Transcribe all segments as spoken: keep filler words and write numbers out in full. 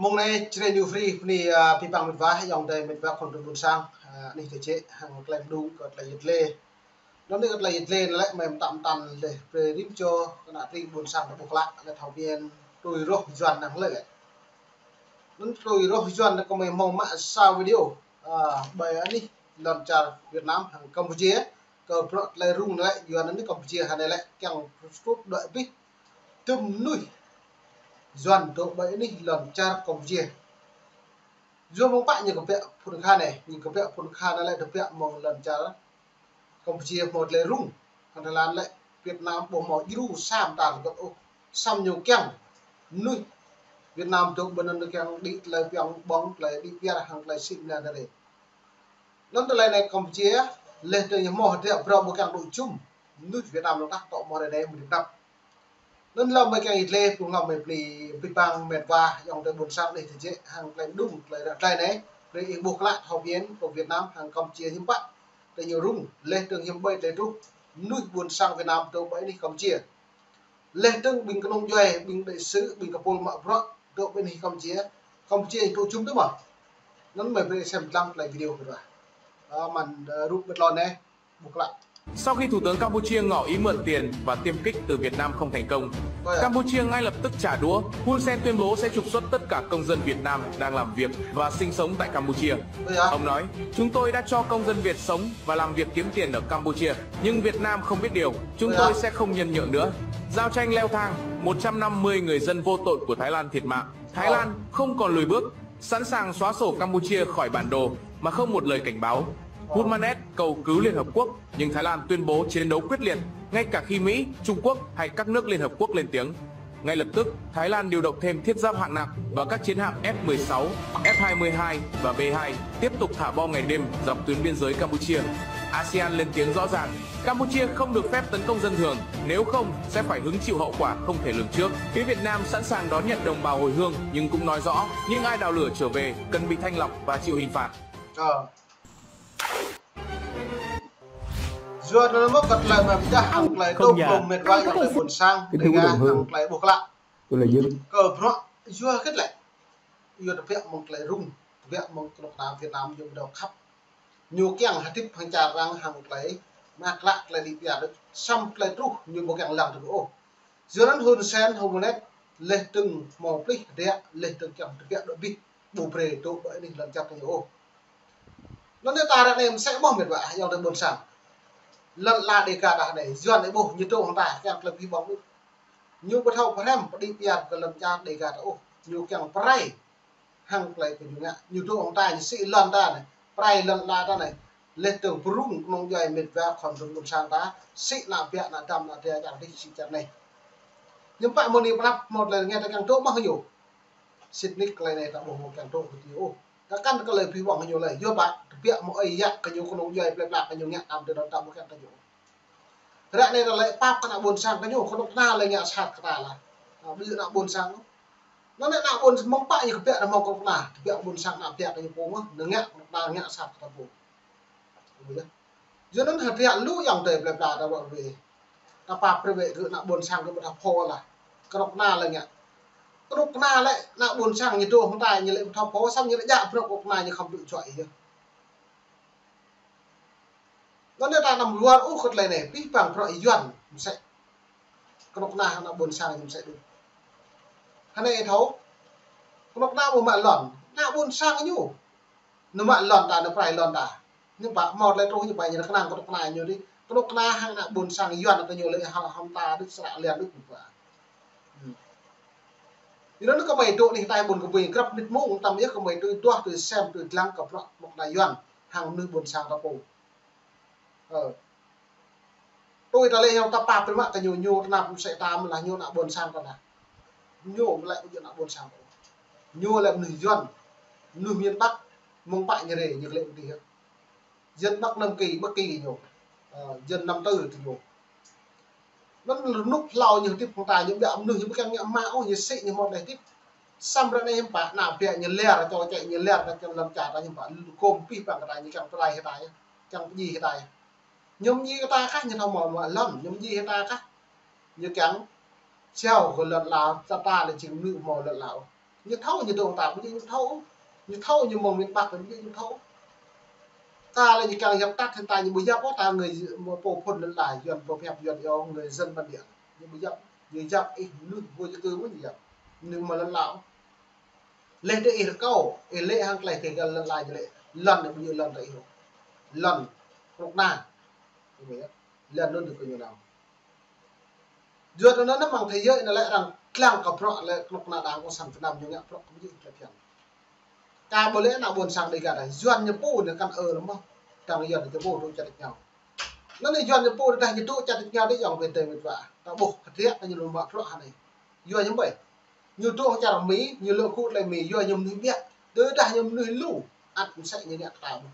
Mông anai, Jrai New Free, bơni, a, abih bang mĕt wa, ayŏng adơi mĕt wa khul ƀôn sang, a, anih tơjĕ, hăng tơlơi mơdung, kơ tơlơi yit lê. Anŭn anai kơ tơlơi yit lê anŭn lĕ, mơi mơtam mơtam leh, brơi rĭm čô, kơ ană tring ƀôn sang ta ƀuh klă, leh thâo biă, tui roh Yuan năng lĕ. Anŭn tui roh Yuan anŭn kơ mơi hmâo mă sa video, a, ƀơi anih lŏn čar Việt Nam hăng Campuchia, kơ bruă tơlơi rŭng anŭn lĕ, Yuan anŭn Campuchia hơnai lĕ, kiăng pơtrut đuaĭ abih, tơm mơnuih Yuan dŏ ƀơi anih lŏn čar Campuchia. Yua mơ̆ng pă ñu kơbiă phŭn khan anai, ñu kơbiă phŭn khan anŭn lĕ tơbiă mơ̆ng lŏn čar Campuchia hmâo tơlơi rŭng, hăng Thái Lan lĕ Việt Nam ƀu hmâo djru sa mơta rơgŏt ôh. Samơ̆ ñu kiăng mơnuih Việt Nam dŏ ƀơi anŭn kiăng đĭ tơlơi piăng ƀong, tơlơi đĭ piar hăng tơlơi sĭ mơnă anai. Anŭn tơlơi anai Campuchia, leh tơ ñu hmâo hơdră brơi ƀu kiăng dŏ jum mơnuih Việt Nam lŏng tah tŏ hmâo rơnai mơ̆n tơnap. Anŭn lăm mơi kiăng yit lê, pung lăm mơi bơni abih bang mĕt wa, ayŏng adơi ƀôn sang anih tơjĕ, hăng tơlơi mơdung, tơlơi ră tơlơi anai, brơi ih ƀuh klă thâo biă, pơ Việt Nam, hăng Campuchia hiư̆m pă, tơ ñu rŭng, leh tơng hiư̆m ƀơi tơlơi truh, mơnuih ƀôn sang Việt Nam dŏ ƀơi anih Campuchia. Leh tơng ƀing kơnung djuai, ƀing đại sứ, ƀing kơpul mă bruă, dŏ ƀơi anih Campuchia, Campuchia dŏ jum tơ mơ̆. Anŭn mơi brơi sem lăm tơlơi video kơ wa. A, mơ̆n, a, rup ƀơi tơlơi anai. Sau khi Thủ tướng Campuchia ngỏ ý mượn tiền và tiêm kích từ Việt Nam không thành công, Campuchia ngay lập tức trả đũa. Hun Sen tuyên bố sẽ trục xuất tất cả công dân Việt Nam đang làm việc và sinh sống tại Campuchia. Ông nói, chúng tôi đã cho công dân Việt sống và làm việc kiếm tiền ở Campuchia, nhưng Việt Nam không biết điều. Chúng tôi sẽ không nhân nhượng nữa. Giao tranh leo thang, một trăm năm mươi người dân vô tội của Thái Lan thiệt mạng. Thái Lan không còn lùi bước, sẵn sàng xóa sổ Campuchia khỏi bản đồ mà không một lời cảnh báo. Hun Manet cầu cứu Liên Hợp Quốc, nhưng Thái Lan tuyên bố chiến đấu quyết liệt, ngay cả khi Mỹ, Trung Quốc hay các nước Liên Hợp Quốc lên tiếng. Ngay lập tức, Thái Lan điều động thêm thiết giáp hạng nặng và các chiến hạm F mười sáu, F hai mươi hai và B hai tiếp tục thả bom ngày đêm dọc tuyến biên giới Campuchia. ASEAN lên tiếng rõ ràng, Campuchia không được phép tấn công dân thường, nếu không sẽ phải hứng chịu hậu quả không thể lường trước. Phía Việt Nam sẵn sàng đón nhận đồng bào hồi hương nhưng cũng nói rõ những ai đào lửa trở về cần bị thanh lọc và chịu hình phạt. Ơ. Yua anŭn mơ̆ kơ tơlơi mơ̆ pơdah hăng tơlơi dŏ mơ̆ng mĕt wa ayŏng adơi ƀôn sang, Đêga hăng tơlơi ƀuh klă. Kơ bruă yua hơget lĕ. Yua tơbiă mơ̆ng tơlơi rŭng, tơbiă mơ̆ng kơnuk kơna Việt Nam ñu ƀu dŏ khăp. Ñu kiăng hơdip hăng čar arăng hăng tơlơi mă klă tơlơi đĭ piar, samơ̆ tơlơi truh ñu ƀu kiăng lăng tơ ôh. Yua anŭn Hun Sen, Hun Manet, leh tơng hmâo plih hơdră, leh tơng kiăng tơbiă dŏ abih, ƀu brơi dŏ ƀơi anih lŏn čar ta ñu ôh. Anŭn anai ta ră anai mơsĕ ƀuh mĕt wa, ayŏng adơi ƀôn sang. Lŏn ala Đêga ta anai, Yuan anai ƀuh, ñu dŏ hăng ta, kiăng tơlơi abih bang ƀuh. Ñu ƀu thâo pơhrăm, pơđĭ piar kơ lŏn čar Đêga ta ôh. Ñu kiăng pơrai hăng tơlơi kơ ñu ngă. Ñu dŏ hăng ta, ñu sĭ lŏn ta anai, pơrai lŏn ala ta anai. Leh tơng pơrŭng kơnung djuai mĕt wa khul ƀôn sang ta, sĭ ană biă, ană dam, ană dra, čar dih, sĭ čar anai. Hiư̆m pă mơ̆ng anai pơnăp, hmâo tơlơi rơngai ta kiăng dŏ mơ̆ hăng ñu. Sĭt nik tơlơi anai ta ƀuh hmâo kiăng dŏ kơ ñu ôh. Ta kăn kơ tơlơi abih bang hăng ñu lơi. Yua pă, tơbiă mơ̆ ơi yă kơ ñu kơnung djuai plơi pla kơ ñu ngă tam tơ anŭn ta ƀu kiăng kơ ñu. Ră anai ta lĕ pap kơ ană ƀôn sang kơ ñu, kơnuk kơna lĕ ngă sat kơ ta lah. Ană ƀôn, ană ƀôn sang. Anŭn anai ană ƀôn mơ̆ng pă ñu kơbiă anŭn mơ̆ng kơnuk kơna, kơbiă ƀôn sang ană biă kơ ñu pô mơ̆, anŭn ngă kơnuk kơna ngă sat kơ ta pô. Yua anŭn hơdră lu ayŏng adơi plơi pla ta ƀuh wơ̆t. Ta pap brơi wơ̆t kơ ană ƀôn sang kơ ƀu thâo pô lah. Kơnuk kơna lĕ ngă. Kơnuk kơna lĕ ană ƀôn sang ñu dŏ hăng ta ñu lĕ ƀu thâo pô, samơ̆ ñu lĕ djă bruă kơnuk kơna ñu khŏm tŭ čuă yơh. Anŭn anai ta anăm luar ôh kơ tơlơi anai, abih bang bruă Yuan mơsĕ. Kơnuk kơna hăng ană ƀôn sang ñu mơsĕ đôč. Hơnai thâo, kơnuk kơna ƀu mă lŏn, ană ƀôn sang ñu. Ñu mă lŏn ta, ñu pơrai lŏn ta. Ñu pă hmâo tơlơi truh ñu pă ñu kơnang kơnuk kơna ñu dih. Kơnuk kơna hăng ană ƀôn sang Yuan kơ ñu lĕ hăng hăng ta đôč sră lian đôč ñu pă. Hmm. Yua anŭn kơ mơi dŏ anih ta ƀôn kơ ƀing grăp mơnit mông tam yơh kơ mơi tui duah tui sem tui dlăng kơ bruă kơnuk kơna Yuan hăng mơnuih ƀôn sang ta pô. Ơ. Tui ta lĕ hăng ta pap brơi mă kơ ñu, ñu tơnap mơsĕ tam lah ñu ană ƀôn sang ta lah. Ñu mơ̆ lĕ ƀu djơ̆ ană ƀôn sang ta. Ñu lĕ mơnuih Yuan, mơnuih miền Bắc, mơ̆ng pă ñu rai, ñu lĕ ƀu dih hă. Dân Bắc Nam Kỳ, Bắc Kỳ ñu. Ơ, dân Nam Tư tơ ñu. Anŭn rơnŭk hlâo ñu hơdip hăng ta, ñu ƀiă mơnuih ñu ƀu kiăng ngă mă ôh, ñu sĭ ñu hmâo tơlơi hơdip. Samơ̆ ră anai hiư̆m pă, ană biă ñu ler, čô čĕ ñu ler, kơ čơlăm čar ta hiư̆m pă, gum abih bang kơ ta ñu kiăng pơrai hĭ ta yơh, kiăng pơdjai hĭ ta yơh. Ñu pơdjai kơ ta kah, ñu thâo hmâo mă lŏn, ñu pơdjai hĭ ta kah. Ñu kiăng siao kơ lŏn ala, ta ta lĕ jing mơnuih hmâo lŏn ala ôh. Ñu thâo ñu dŏ ta, ƀu djơ̆ ñu thâo. Ñu thâo ñu mơ̆ng miền Bắc, ƀu djơ̆ ñu thâo. Ta lĕ ñu kiăng dập tắt, ta ñu ƀu djơ̆ ôh, ta người pô phŭn lăn la, Yuan pô pơhiăp, Yuan yơh, người dân bản địa. Ñu ƀu djơ̆, ñu djơ̆ ih, mơnuih ƀu djơ̆ kơ mơ̆n ñu djơ̆. Mơnuih mơ̆ lăn la ôh. Leh dih ih rơkâo, ih lĕ hăng tơlơi tih găl lăn la ñu lĕ. Lăn ñu ƀu djơ̆ lăn ta ih ôh. Lăn, rŏk na. Lăn anŭn dih kơ ñu nao. Yua anŭn anai mơ̆ng thế giới anai lĕ arăng lăng kơ bruă lĕ kơnuk kơna đảng cộng sản Việt Nam ñu ngă bruă kơ ƀu djơ̆ tơlơi phiăn. Kâo ƀuh lĕ ană ƀôn sang Dega ta, Yuan ñu pô anai kăn ơ lăm mơ̆. Tơdang Yuan ñu pô dŏ čar ñu. Anŭn anai Yuan ñu pô ta ñu dŏ čar ñu dih yơh, ƀing ta mĭt wa. Ta ƀuh kơtriă ñu lŏm mă bruă hơnai. Yua ñu ƀai. Ñu dŏ čar Mi, ñu lŏ kŭ tơlơi Mi, yua ñu mơnuih ƀiă. Tơdah ñu mơnuih lu, ăt mơsĕ ñu ngă kơ ta ƀuh.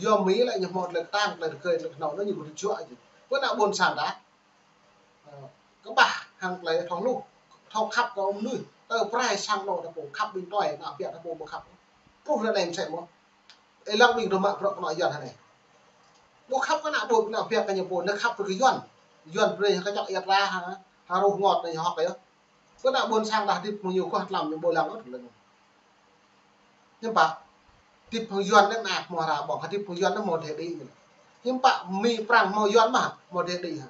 Yua Mi lĕ ñu hmâo tơlơi kơtang, tơlơi rơgơi, tơlơi kơnâo, anŭn ñu ƀu djơ̆ ôh. Pơ ană ƀôn sang ta. Ơ, kơƀah hăng tơlơi thâo hluh, thâo khăp kơ mơnuih, tơl prai sang anŏ ta pô, khăp ƀing tuai, ană ƀiă ta pô ƀu khăp. Truh ră anai mơsĕ mơ̆. Ih lăng ƀing dŏ mă bruă kơnuk kơna Yuan hơnai. Ƀu khăp kơ ană ƀôn, ană ƀiă kơ ñu pô, anai khăp kơ Yuan. Yuan brơi hăng kơčŏk ia ra hă, hă ruh ngot anai hŏk yơh. Pơ ană ƀôn sang ta hơdip mơ̆ng ñu kơh tlam ñu ƀu lăng ôh tơlơi anŭn. Hiư̆m pă, hơdip hăng Yuan anai ană hmâo hơra ƀơ̆ng, hơdip hăng Yuan anai hmâo dêh đĭ ñu. Hiư̆m pă, Mi Prăng hmâo Yuan mơ̆, hmâo dêh đĭ hă.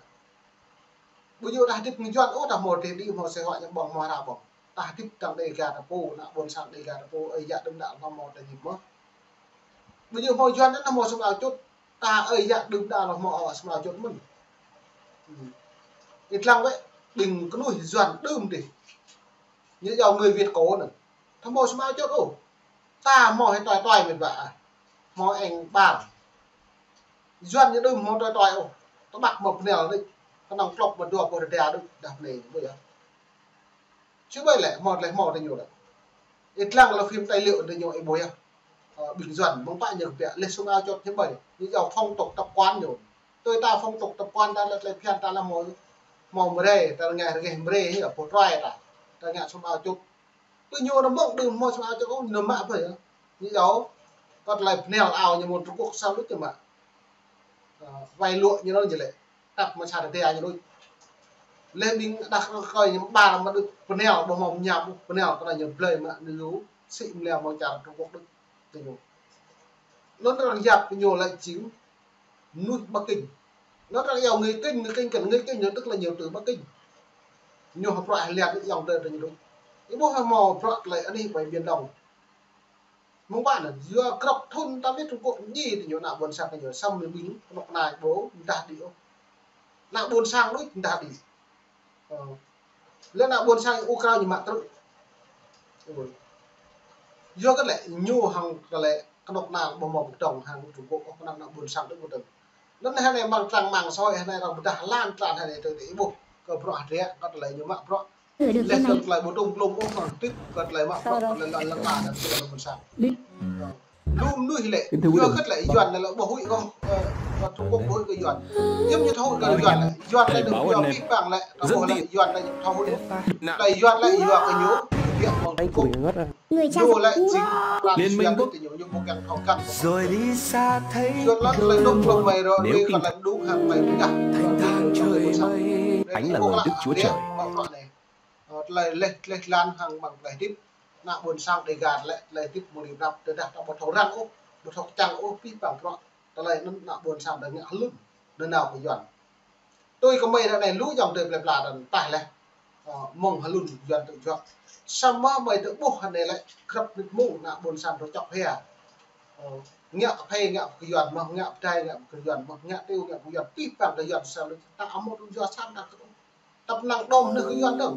Ƀu djơ̆ ta hơdip hăng Yuan ôh, ta hmâo dêh đĭ, hmâo sinh hoạt ñu ƀơ̆ng, hmâo hơra ƀơ̆ng. Ta hơdip tơdang Dega ta pô, ană ƀôn sang Dega ta pô, ơi yă đưm đă hmâo, hmâo tơlơi hơdip mơ̆. Ƀu djơ̆ hmâo Yuan anai hmâo sum ao čut, ta ơi yă đưm đă hmâo sum ao čut mơ̆n. Hmm. Ih lăng wơ̆t, ƀing kơnuih Yuan đưm dih. Ñu yua người Việt cổ anŭn. Ta hmâo sum ao čut ôh. Ta hmâo hơi tuai tuai mĭt wa. Hmâo eng ƀar. Yuan ñu đưm hmâo tuai tuai ôh. Tơƀăk hmâo pơnel đôč. Kơnơ̆ng klŏp mă dua pô rơda đôč. Dah pơnel ƀu yơh. Či ƀai lĕ hmâo tơlơi hmâo tơ ñu lĕ. Ih lăng lơ phim tài liệu tơ ñu ih ƀuh yơh. Ơ, ƀing Yuan mơ̆ng pă ñu kơ biă leh sum ao čut ñu ƀai. Ñu yua phong tục tập quán ñu. Tui ta phong tục tập quán ta lĕ tơlơi phiăn ta lĕ hmâo, hmâo mơrê, ta ngă rơgeh mơrê hĭ, pô tuai ta. Ta ngă sum ao čut. Tơ ñu anŭn mơ̆ng đưm hmâo sum ao čut ôh, ñu mă ƀai yơh. Ñu yua, kơ tơlơi pơnel ao ñu mơ̆ng Trung Quốc sa lu ñu mă. Ơ, wai lŏ ñu anŭn ñu lĕ. Tăp mă sa rơda ñu đôč. Leh ƀing đah rơkơi ñu ƀar mă đôč pơnel ƀu hmâo mơñam ôh, pơnel kơ ñu blơi mă ñu lu, sĭ mơnel mơ̆ng čar Trung Quốc đôč tơ ñu. Anŭn arăng yap kơ ñu lĕ jing mơnuih Bắc Kinh. Anŭn arăng yua người Kinh, người Kinh kăn, người Kinh ñu tức là ñu từ Bắc Kinh. Ñu hơprăk hơliat yơh tơ tơ ñu đôč. Ih ƀuh hmâo bruă tơlơi anai ƀai Biển Đông. Mơ̆ng pă anŭn, yua krŏk thŭn ta mĭt Trung Quốc ñi tơ ñu ană ƀôn sang kơ ñu, samơ̆ ƀing kơnuk kơna ƀu mơdah đĭ ôh. Ană ƀôn sang đôč mơdah đĭ. Ơ. Lĕ ană ƀôn sang Ukraine ñu mă trŭ. Ơ. Yua kơ lĕ ñu hăng kơ lĕ kơnuk kơna ƀu hmâo pơkơdơ̆ng hăng Trung Quốc ôh, kơnơ̆ng ană ƀôn sang đôč pơkơdơ̆ng. Anŭn hơnai mơ̆ng trang mạng xã hội hơnai arăng pơdah lan tràn hơnai tơ ih ƀuh. Kơ bruă hơdră, kơ tơlơi ñu mă bruă. Leh kơ tơlơi ƀu tŭm glông ôh, mă tĭt kơ tơlơi mă bruă, tơlơi lăn lăn la, tơlơi lăn mơ̆n sang. Lu mơnuih lĕ, yua kơ tơlơi Yuan lĕ ƀu huĭ kơ, ơ, kơ Trung Quốc ƀu huĭ kơ Yuan. Yua ñu thâo huĭ kơ Yuan lĕ, Yuan lĕ ñu yua pih pang lĕ, ta ƀuh lĕ, Yuan lĕ ñu thâo huĭ. Tơlơi Yuan lĕ yua kơ ñu, biă mơ̆ng Trung Quốc. Ñu lĕ jing pran Liên minh Yuan quốc kơ ñu, ñu ƀu kiăng thâo kăn. Rồi đi xa thấy Yuan lĕ tơlơi dŏ glông mơi rŏ, đuaĭ kơ lĕ đŭng hăng mơi pơdah. Thánh là lời Đức Chúa Trời. Ơ, tơlơi leh, leh lăn hăng ƀăng tơlơi hơdip. Ană ƀôn sang Dega lĕ, tơlơi hơdip mơ̆ng rĭm rap, tơdah ta ƀu thâo răng ôh, ƀu thâo kơčăng ôh, pih pang bruă. Tơlơi anŭn ană ƀôn sang ta ngă hơlŭn, nanao kơ Yuan. Tui kơ mơi ră anai lu ayŏng adơi plơi pla ta taih leh. Ơ, mơ̆ng hơlŭn Yuan tŭ juă. Samơ̆ mơi tŭ ƀuh hơnai lĕ, krăp nit mơ̆ng ană ƀôn sang ta čŏk hia. Ơ, ngă kơ phê, ngă kơ Yuan mơ̆n, ngă pơdai, ngă kơ Yuan mơ̆n, ngă tui, ngă kơ Yuan, pih pang kơ Yuan sa lu. Ta amot lu Yuan sam ta kơ Tăp năng đom nưh kơ Yuan dơ̆ng.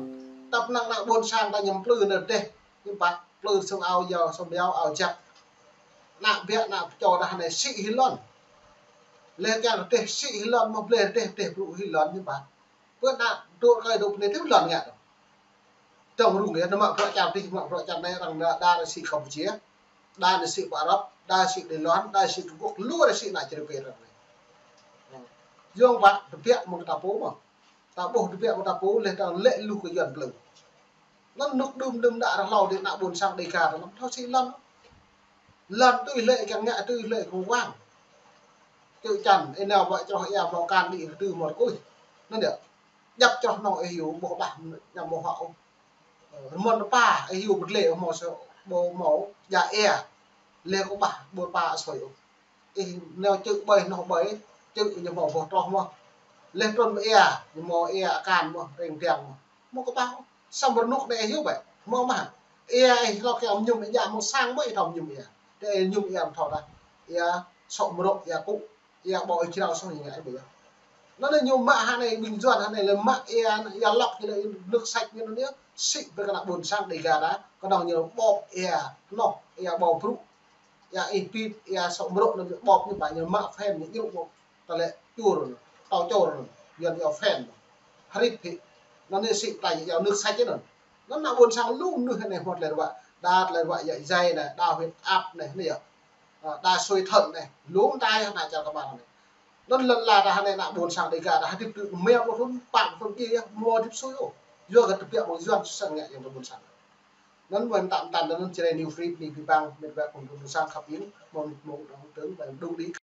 Tăp năng ană ƀôn sang ta ñu plư nao rơdêh. Ñu pă plư sum ao yua, sum yua ao jăk. Ană ƀiă ană pơčô ta hơnai sĭ hĭ lŏn. Leh kiăng rơdêh sĭ hĭ lŏn, mơ̆ blơi rơdêh, rơdêh brŭ hĭ lŏn ñu pă. Pơ ană dŏ rơkơi dŏ pơ anai tui lŏn ngă dơ̆ng. Tơdang rŭng yơh, anăm mă bruă čar dih, mă bruă čar anai arăng đa, đa sĭ Campuchia, đa sĭ pơ Arab, đa sĭ Đài Loan, đa sĭ Trung Quốc, lu đa sĭ ană čar pơ arăng anai. Yua pă, tơbiă mơ̆ng ta pô mơ̆n. Ta ƀuh tơbiă mơ̆ng ta pô, leh ta lĕ lu kơ Yuan plư. Anŭn nuk đưm đưm đă rơhlâo dih ană ƀôn sang Dega ta anŭn thâo sĭ lŏn. Lŏn tui lĕ kiăng ngă tui lĕ kơ wang. Čư̆ čan, ih nao wă čroh ia mâo kan đĭ kơ tŭ mơ̆ tơkuih. Anŭn yơh. Djăp čroh nŏ ih yua ƀuh ƀah ñăm mơ̆ huă ôh. Rơmon rơpa, ih hyu bơtle hmâo sơ, ƀu hmâo, djă ia. Leh kơ ƀah, ƀu rơpa asơi ôh. Ih nao čư̆ ƀơi, noh ƀơi, čư̆ ñu hmâo boh troh mơh. Leh trŭn ƀơi ia, ñu hmâo ia akan mơh, reng tiang mơh. Hmâo kơ ƀah, samơ̆ rơnŭk anai ih hyu ƀơi, hmâo mơh. Ia ih hlâo kiăng mơñum ih djă hmâo sang mơh ih thâo mơñum ia. Tơ ih mơñum ia thâo tah. Ia sŏ mrŏ, ia kŭ. Ia ƀâo ih jrao soh ñu ngă ih ƀơi yơh. Anŭn anai ñu mă hă anai ƀing Yuan hă anai lĕ mă ia, ia lŏk ñu lĕ nước sạch ñu anŭn yơh. Sĭ brơi kơ ană ƀôn sang Dega ta, kơnơ̆ng ñu ƀŏp ia, noh, ia ƀâo brŭ. Ia ih pit, ia sŏ mrŏ anŭn ƀŏp ñu pă ñu mă phen ñu djrŭ ƀŏp. Tơlơi čur, tao čur anŭn, Yuan ia phen. Hơrip hĭ. Anŭn anai sĭ ta ia nước sạch anŭn. Anŭn ană ƀôn sang lu mơnuih anai hmâo tơlơi ruă. Đa tơlơi ruă ia djai anai, đa huyết áp anai, anai yơh. Ă, đa suy thận anai, lu mơta yơh ană čar kơmar anai. Anŭn lŏn la ta anai ană ƀôn sang Dega ta hơdip tơ mơ̆ pluh thŭn, pă pluh thŭn djai yơh, hmâo hơdip sui ôh. Yua kơ tơbiă mơ̆ng Yuan susah ngă yang ƀôn sang. Anŭn mơ̆n tăm tăn anŭn Jrai New Free, New Big Bang, mĕt wa kơ ƀôn sang khăp in, mơ̆n mơ̆n dong tơ̆ng, dong đĭ.